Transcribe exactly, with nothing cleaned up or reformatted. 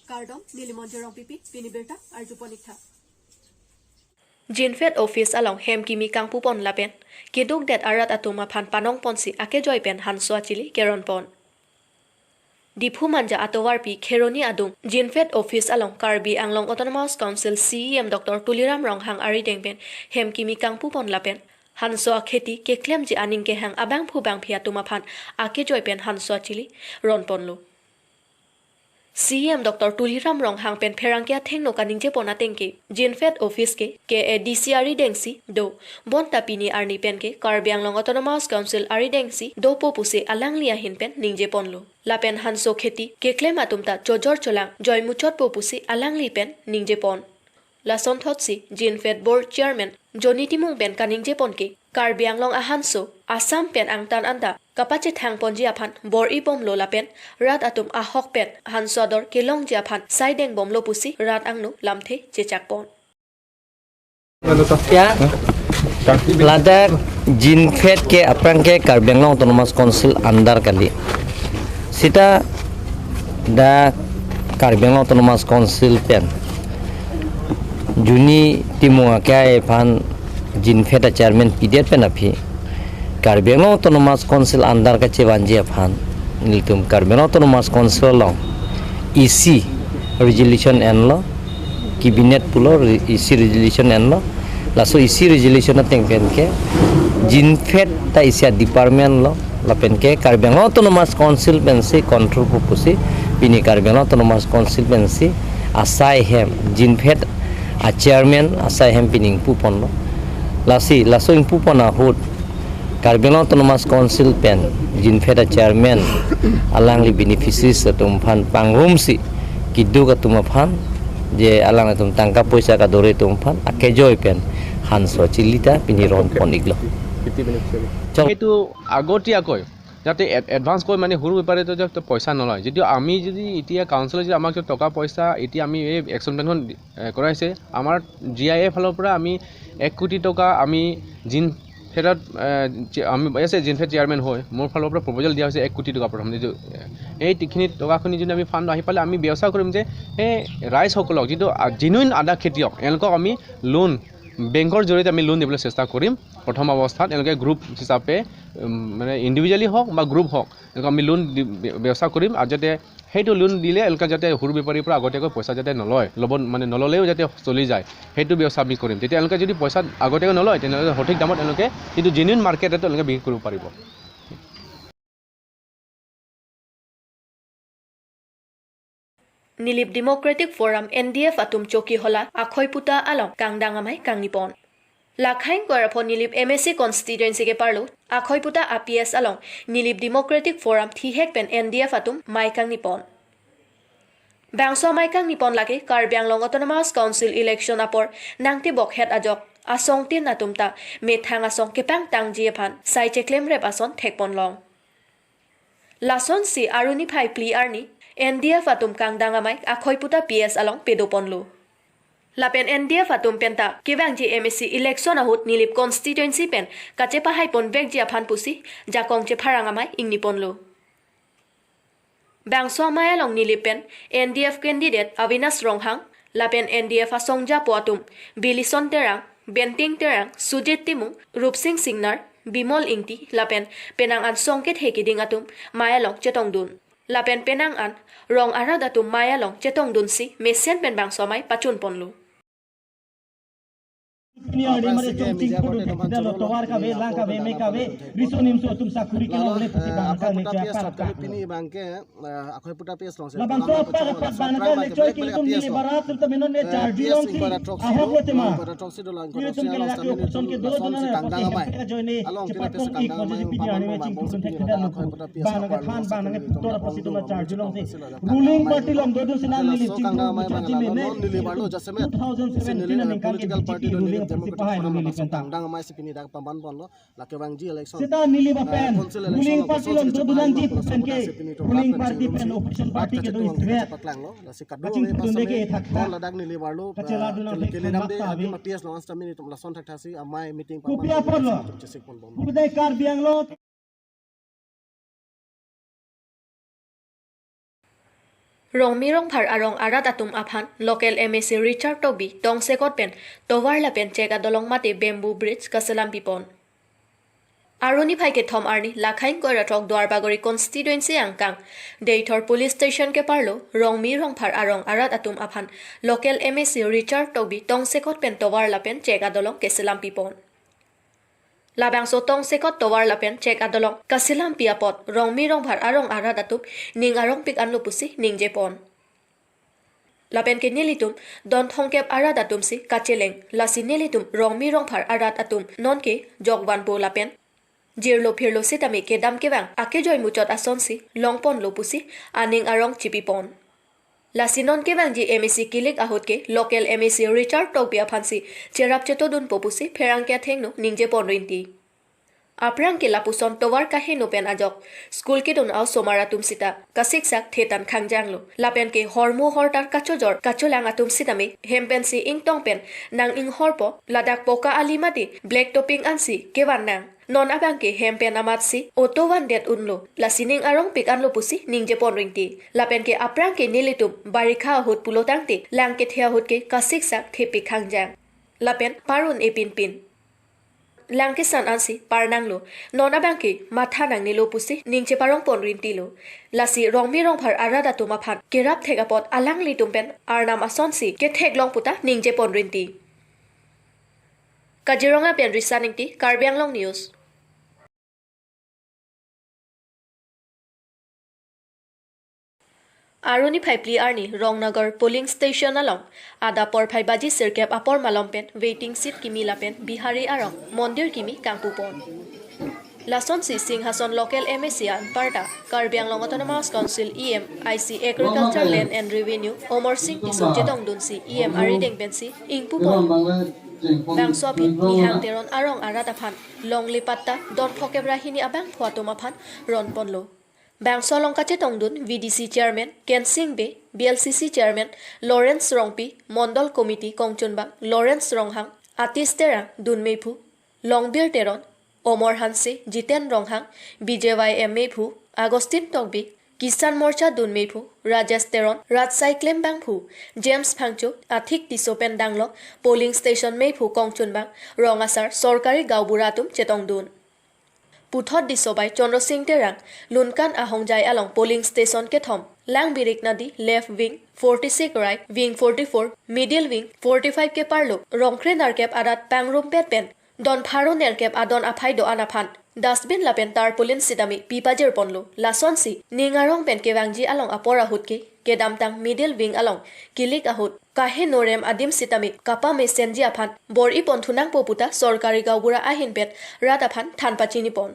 Kardom, neli Monjir Rongpipi, pini birta arjupon ik tha. Jinphet office along hem kimi kangpupon lapen kedukdet arat atum aphan panongponsi akejoi pen hanso achili keronpon. Diphu Manja atovarpi Kheroni adung Jinphet office along Karbi Anglong Autonomous Council C E M Doctor Tuliram Ronghang arideng pen hem kimi kangpupon lapen hanso akheti keklemji aning kehang abangphu bangphi atum aphan akejoi pen hanso achili ronponlo. C E M Doctor Tuliram Ronghang pen pherangke athengno kaningjepon atengke, Jinphet office ke K A D C aridengsi do, bonta pini arni penke Karbi Anglong Autonomous Council aridengsi dopo pusi alangli ahin pen ningjeponlo. Lapen hanso kheti keklem atum ta chojor cholang joi muchotpo pusi alangli pen ningjepon. Lasonthotsi Jinphet Board Chairman Johnny Timung pen kaningjepon ke, Karbi Anglong ahanso Assam pen angtan anta kapachethangponji aphan bor-ibomlo lapen rat atum ahok pen hanso ador kelongji aphan saidengbomlo pusi rat angno lamthe chechakpon. Ya, ladak Jinphet ke aphrang ke Karbi Anglong Autonomous Council under kali. Sita dak Karbi Anglong Autonomous Council pen Johnny Timung akai aphan Jinphet a chairman pidet pen aphi Karbi Anglong Autonomous Council under kachevanji aphan nelitum Karbi Anglong Autonomous Council along E C resolution enlo, cabinet pulo re-, E C resolution enlo. Laso E C resolution ateng pen ke Jinphet ta isi a department lo, lapen ke Karbi Anglong Autonomous Council pensi control pu pusi pini Karbi Anglong Autonomous Council pensi asai hem Jinphet a chairman asai hem pini ingpuponlo. Lasi laso ingpupon ahut Karbi Anglong Autonomous Council pen Jinphet a chairman alangli beneficiaries atum aphan pangrumsi keduk atum aphan je alanglitum tangka poisa kadore atum aphan akejoi pen hanso achili ta pini ronpon iklo. Chok. এইটো আগতীয়াকৈ যাতে add-, advance কৈ মানে সৰু বেপাৰীটো যাতে পইচা নলয়। যদিও আমি যদি এতিয়া কাউন্সিলে যদি আমাক টকা পইচা এতিয়া আমি এই একশ্যন প্লেনখন, এ, কৰাইছে, আমাৰ জি আই এৰ ফালৰ পৰা আমি এক কোটি টকা আমি জিনফেডত, এ, চে-, আমি আছে জিনফেড চেয়াৰমেন হৈ মোৰ ফালৰ পৰা প্ৰপ'জেল দিয়া হৈছে এক কোটি টকা প্ৰথম। যিটো, এ, এই যিখিনি টকাখিনি যদি আমি ফাণ্ড আহি পালে আমি ব্যৱস্থা কৰিম যে সেই ৰাইজসকলক যিটো, আ, জেনুইন আদা খেতিয়ক এওঁলোকক আমি লোন বেংকৰ জৰিয়তে আমি লোন দিবলৈ চেষ্টা কৰিম। প্ৰথম অৱস্থাত এওঁলোকে গ্ৰুপ হিচাপে, উম, মানে ইণ্ডিভিজুৱেলি হওক বা গ্ৰুপ হওক, এওঁলোকক আমি লোন দি-, ব্য-, ব্যৱস্থা কৰিম। আৰু যাতে সেইটো লোন দিলে এওঁলোকে যাতে সৰু বেপাৰীৰ পৰা আগতীয়াকৈ পইচা যাতে নলয়, ল'ব, মানে নল'লেও যাতে চলি যায়, সেইটো ব্যৱস্থা আমি কৰিম। তেতিয়া এওঁলোকে যদি পইচা আগতীয়াকৈ নলয়, তেনেহ'লে সঠিক দামত এওঁলোকে যিটো জেনুইন মাৰ্কেটত এওঁলোকে বিক্ৰী কৰিব পাৰিব। Nilip Democratic Forum, N D F atum Chokihola Akhoiputa along kangdang amei kangnipon. Lakhaing Korapo Nilip M A C constituency keparlo Akhoiputa A P S along Nilip Democratic Forum thihek pen N D F atum mei kangnipon. Bangso amei kangnipon lake Karbi Anglong Autonomous Council election apor nangtebokhet ajok asongtin atum ta methang asong kepangtangji aphan sai cheklemrep ason thekponlong. Lasonsi aruni phai phli arni N D F atum kangdang amei Akhoiputa P S along pedoponlo. Lapen N D F atum penta kevangji M A C election ahut Nilip constituency pen kachepahaiponvekji aphan pusi jakong chepharang amei ingniponlo. Bangso amei along Nilip pen N D F candidate Avinash Ronghang, lapen N D F asongjapo atum Bilison Terang, Benting Terang, Sujit Timung, Rupsing Singnar, Bimol Ingti, lapen penang an songkethe keding atum mei along chetongdun. Lapen penang an rong arat atum mei along chetongdunsi mesen pen bangso amei pachunponlo. Ini hari mari chongching kudu kita lo tovar kave, lang kave, me kave, riso nimso atum sakuri kilo le pusi bangka le kya parka. Pini bangke, eh, Akhoiputa P S alongsi. Labangso apa dapat bangka le choi ki tum neli barat tum tamenon ne charji alongsi ahok le tema. Tum ke lagi option ke do do na ne pati hempe ka joine cepat kong ik ko jadi pini hari me chingki tum thek kita lo. Bang nang than bang nang tor pasi tum charji alongsi. Ruling party along dodun si nang Nilip chingki charji me ne. Two thousand seventeen aningkan ke B J P ruling apotsi pahai lo Nilip penta. Kangdang amei si pini dak pambanponlo, lake vangji election. Seta Nilip apen ruling party along dodun nangji pen ke ruling party pen opposition party kedo is threat. Paklanglo, lasi kadu kachingki tum de ke thakthak. Ladak Nilip arlo, kachela dun nang thek kele dam de, thak ave. Akhoiputa P S along stamina itum lason thakthaksi amei meeting pamban. Kopi aporlo. Itum chesikponbom. Pudai Karbi Anglong. Rongmi Rongphar arong arat atum aphan local M A C Richard Tokbi tongsekot pen tovar lapen chek adolong mate bamboo bridge kaselam pipon. Arni phai kethom arni Lakhaing Koirathok Duarbagori constituency angkang Deithor police station keparlo Rongmi Rongphar arong arat atum aphan local M A C Richard Tokbi tongsekot pen tovar lapen chek adolong keselam pipon. Labangso tongsekot tovar lapen chek adolong kaselam pi apot Rongmi Rongphar arong arat atum ning arongpik anlo pusi ningjepon. Lapen ke nelitum don thomkep arat atum si kacheleng, lasi nelitum Rongmi Rongphar arat atum nonke jokvanpo lapen jirlo phirlo sitame kedam kevang akejoi muchot asonsi longponlo pusi aning arong chipipon. Lasi non kevangji M A C kilik ahut ke local M A C Richard Tokbi aphansi cherap chetodunpo pusi pherangke athengno ningjepon rinti. Aphrang ke lapuson tovar kaheno pen ajok school kedun a-osomar atum sita kasiksak thetan khangjanglo. Lapen ke hormu hortar kachojor kacholang atum sitame hem pensi ingtong pen nang inghorpo, ladak poka ali mate black topping ansi kevan nang. Non abang ke hem pen amatsi auto vandet unlo. Lasi ning arongpik anlo pusi ningjepon rinti. Lapen ke aphrang ke nelitum barikha ahut pulo tangte lang kethe ahut ke kasiksak thepik khangjang. Lapen parun epin pin. Lang kesan ansi parnanglo. Non abang ke matha nangnelo pusi ning cheparongpon rintilo. Lasi Rongmi Rongphar arat atum aphan kerap thek apot alanglitum pen arnam asonsi ketheklong puta ningjepon rinti. Kaziranga pen Risa Ingti, Karbi Anglong News. Arni phai phli arni Rongnagar polling station along adap porphai baji sirkep apor malom pen waiting shed kimi lapen Bihari arong mondir kimi kangpupon. Lasonsi Singhason local M A C anparta Karbi Anglong Autonomous Council E M, I C Agriculture, Land and Revenue Omor Sing Tisso chetongdunsi E M arideng pensi ingpupon. Bangso aphi Nihang Teron arong arat aphan longle patta don phokep ra hini abangphu atum aphan ronponlo. Bangso along kachetongdun V D C Chairman Kensing Bey, V L C C Chairman Lawrence Rongpi, Mondol Committee kongchunbang Lawrence Ronghang, Atish Terang, dun meiphu Longbir Teron, Omor Hanse, Jiten Ronghang, B J Y M meiphu Augustine Tokbi, Kisan Morcha dun meiphu Rajesh Teron, Rajsai klembangphu James Phangcho, Athik Tisso pen danglok polling station meiphu kongchunbang rong asar sorkari gaonbura atum chetongdun. Puthot Disobai Chandra Sing Terang, Lunkan Ahongjai along polling station kethom, Langbirik Nadi, left wing, forty-six right, wing forty-four, middle wing, forty-five keparlo rongkre nerkep arat pangrumpet pen don pharo nerkep adon aphai do-an aphan dustbin lapen tarpaulin sitame pipajirponlo. Lasonsi ning arong pen kevangji along apor ahut ke kedamtang middle wing along kilik ahut kaheno rem adim sitame kapamesenji aphan bor-ipon thunangpo puta sorkari gaonbura ahin pen rat aphan than pachinipon.